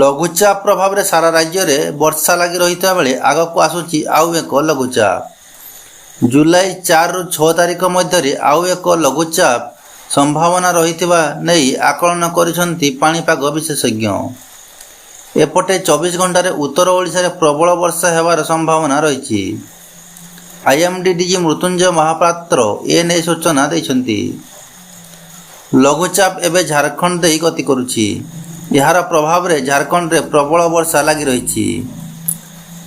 ଲଘୁଚାପ ପ୍ରଭାବରେ ସାରା ରାଜ୍ୟରେ ବର୍ଷା ଲାଗି ରହିଥିବା ବେଳେ ଆଗକୁ ଆସୁଛି ଆଉ ଏକ ଲଘୁଚାପ। ଜୁଲାଇ 4ରୁ 6 ତାରିଖ ମଧ୍ୟରେ ଆଉ ଏକ ଲଘୁଚାପ ସମ୍ଭାବନା ରହିଥିବା ନେଇ ଆକଳନ କରିଛନ୍ତି ପାଣିପାଗ ବିଶେଷଜ୍ଞ। ଏପଟେ 24 ଘଣ୍ଟାରେ ଉତ୍ତର ଓଡ଼ିଶାରେ ପ୍ରବଳ ବର୍ଷା ହେବାର ସମ୍ଭାବନା ରହିଛି। ଆଇଏମ୍ଡି ଡିଜି ମୃତ୍ୟୁଞ୍ଜୟ ମହାପାତ୍ର ଏ ନେଇ ସୂଚନା ଦେଇଛନ୍ତି। ଲଘୁଚାପ ଏବେ ଝାଡ଼ଖଣ୍ଡ ଦେଇ ଗତି କରୁଛି। ଏହାର ପ୍ରଭାବରେ ଝାଡ଼ଖଣ୍ଡରେ ପ୍ରବଳ ବର୍ଷା ଲାଗି ରହିଛି।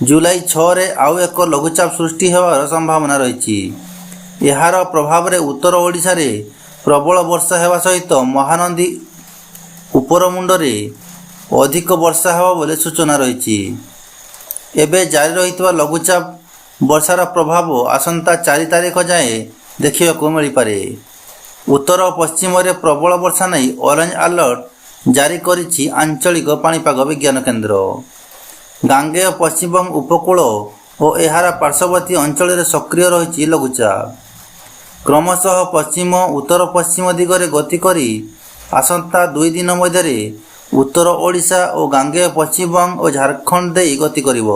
ଜୁଲାଇ 6ରେ ଆଉ ଏକ ଲଘୁଚାପ ସୃଷ୍ଟି ହେବାର ସମ୍ଭାବନା ରହିଛି। ଏହାର ପ୍ରଭାବରେ ଉତ୍ତର ଓଡ଼ିଶାରେ ପ୍ରବଳ ବର୍ଷା ହେବା ସହିତ ମହାନଦୀ ଉପରମୁଣ୍ଡରେ ଅଧିକ ବର୍ଷା ହେବ ବୋଲି ସୂଚନା ରହିଛି। ଏବେ ଜାରି ରହିଥିବା ଲଘୁଚାପ ବର୍ଷାର ପ୍ରଭାବ ଆସନ୍ତା 4 ତାରିଖ ଯାଏଁ ଦେଖିବାକୁ ମିଳିପାରେ। ଉତ୍ତର ଓ ପଶ୍ଚିମରେ ପ୍ରବଳ ବର୍ଷା ନେଇ ଅରେଞ୍ଜ ଆଲର୍ଟ ଜାରି କରିଛି ଆଞ୍ଚଳିକ ପାଣିପାଗ ବିଜ୍ଞାନ କେନ୍ଦ୍ର। ଗାଙ୍ଗେୟ ପଶ୍ଚିମବଙ୍ଗ ଉପକୂଳ ଓ ଏହାର ପାର୍ଶ୍ୱବର୍ତ୍ତୀ ଅଞ୍ଚଳରେ ସକ୍ରିୟ ରହିଛି ଲଘୁଚାପ। କ୍ରମଶଃ ପଶ୍ଚିମ ଉତ୍ତର ପଶ୍ଚିମ ଦିଗରେ ଗତି କରି ଆସନ୍ତା 2 ଦିନ ମଧ୍ୟରେ ଉତ୍ତର ଓଡ଼ିଶା ଓ ଗାଙ୍ଗେୟ ପଶ୍ଚିମବଙ୍ଗ ଓ ଝାଡ଼ଖଣ୍ଡ ଦେଇ ଗତି କରିବ।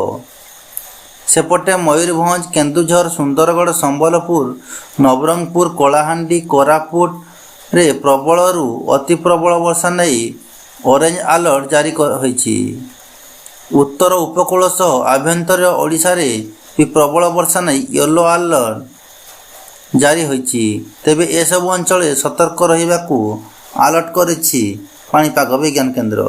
ସେପଟେ ମୟୂରଭଞ୍ଜ, କେନ୍ଦୁଝର, ସୁନ୍ଦରଗଡ଼, ସମ୍ବଲପୁର, ନବରଙ୍ଗପୁର, କଳାହାଣ୍ଡି, କୋରାପୁଟରେ ପ୍ରବଳରୁ ଅତି ପ୍ରବଳ ବର୍ଷା ନେଇ ଅରେଞ୍ଜ ଆଲର୍ଟ ଜାରି ହୋଇଛି। ଉତ୍ତର ଉପକୂଳ ସହ ଆଭ୍ୟନ୍ତରୀଣ ଓଡ଼ିଶାରେ ବି ପ୍ରବଳ ବର୍ଷା ନେଇ ୟେଲୋ ଆଲର୍ଟ ଜାରି ହୋଇଛି। ତେବେ ଏସବୁ ଅଞ୍ଚଳରେ ସତର୍କ ରହିବାକୁ ଆଲର୍ଟ କରିଛି ପାଣିପାଗ ବିଜ୍ଞାନ କେନ୍ଦ୍ର।